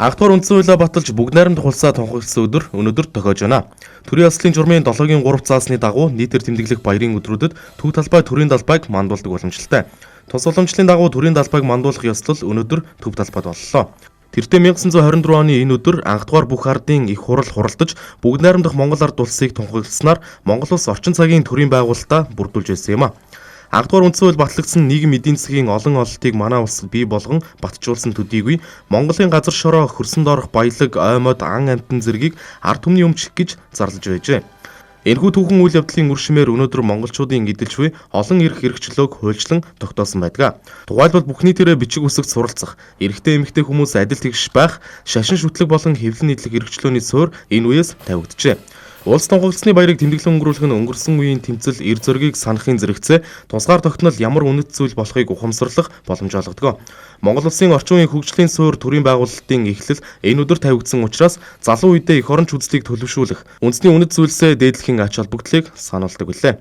Анхдугаар үндсэн хуулиа баталж бүгд найрамдах улсаа тунхагласан өдөр өнөөдөр тохиож байна. Төрийн ёслолын журмын 7-гийн 3 заасны дагуу нийтээр тэмдэглэх баярын өдрүүдэд төв талбай төрийн далбайг мандуулдаг боломжтой. Тус уламжлалын дагуу төрийн далбайг мандуулах ёслол өнөөдөр төв талбайд боллоо. Тэртээ 1924 оны энэ өдөр анхдугаар бүх ардын их хурал хуралдаж бүгд найрамдах Монгол ард улсыг тунхагласнаар Монгол улс орчин цагийн төрийн байгуулалтаа бүрдүүлж байсан юм а. Анхдугаар үндсэн хууль батлагдсан нийгэм эдийн засгийн олон ололтыг манай улс бий болгон батжуулсан төдийгүй Монголын газар шороо хөрсөн доорх баялаг, ой мод, ан амьтан зэргийг ард түмний өмч гэж зарлаж байжээ. Энэхүү түүхэн үйл явдлын үр шимээр өнөөдөр монголчуудын эдэлж буй олон эрх эрхчлөөг хуульчлан тогтоосон байдаг. Тухайлбал бүх нийтээрээ бичиг үсэгт суралцах, эрэгтэй эмэгтэй хүмүүс адил тэгш байх, шашин шүтлэг болон хэвлэн нийтлэх эрхчлөөний суурь энэ үеэс тавигджээ. Улс тунхагласны баярыг тэмдэглэн өнгөрүүлэх нь өнгөрсөн үеийн тэмцэл, эр зоригийг санахын зэрэгцээ тусгаар тогтнол ямар үнэт зүйл болохыг ухамсарлах боломж олгодог. Монгол улсын орчин үеийн хөгжлийн суурь төрийн байгуулалтын эхлэл энэ өдөр тавигдсан учраас залуу үедээ эх орон үзлийг төлөвшүүлэх, үндэсний үнэт зүйлсээ дээдлэхийн ач холбогдлыг сануулдаг билээ.